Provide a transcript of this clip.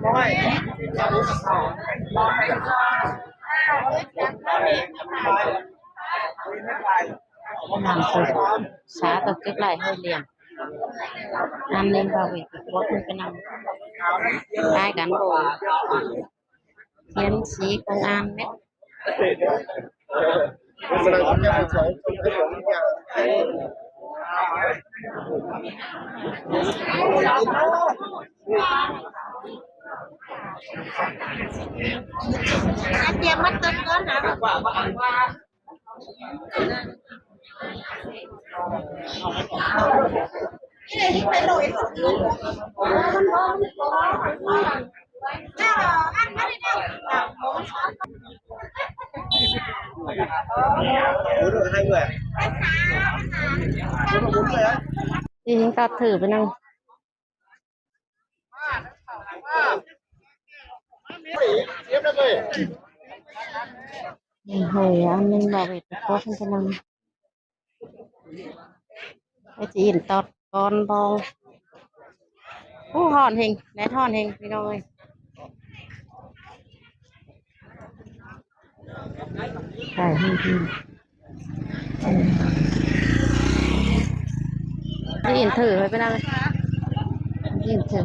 ນາງສາວຕົກເຈັກໄຫຼຫ້ອຍຫຼຽນ ອານເນມບາເວດ ພວກເພິ່ນໄປນຳ ຄ້າຍກັນບໍ່? ຂຽນສີຂອງອານແມ່ນ ຕຽມມາເຕີມກ່ອນນະ. ນີ້ຕັດຖືໄປນຳ. ໂອ້ຍ ອັນໜຶ່ງບໍ່ເວດ ໄປຂໍເພິ່ນໄປນຳ ໄປຈີນຕອດກ່ອນບໍ່? ໂອ້ ຮ້ອນແຮງ ແດດຮ້ອນແຮງ ພີ່ນ້ອງເອີຍ. ໄດ້ ນີ້ ນີ້ ນີ້ ນີ້ ຖືໄວ້ໄປນຳ ນີ້ ຖື.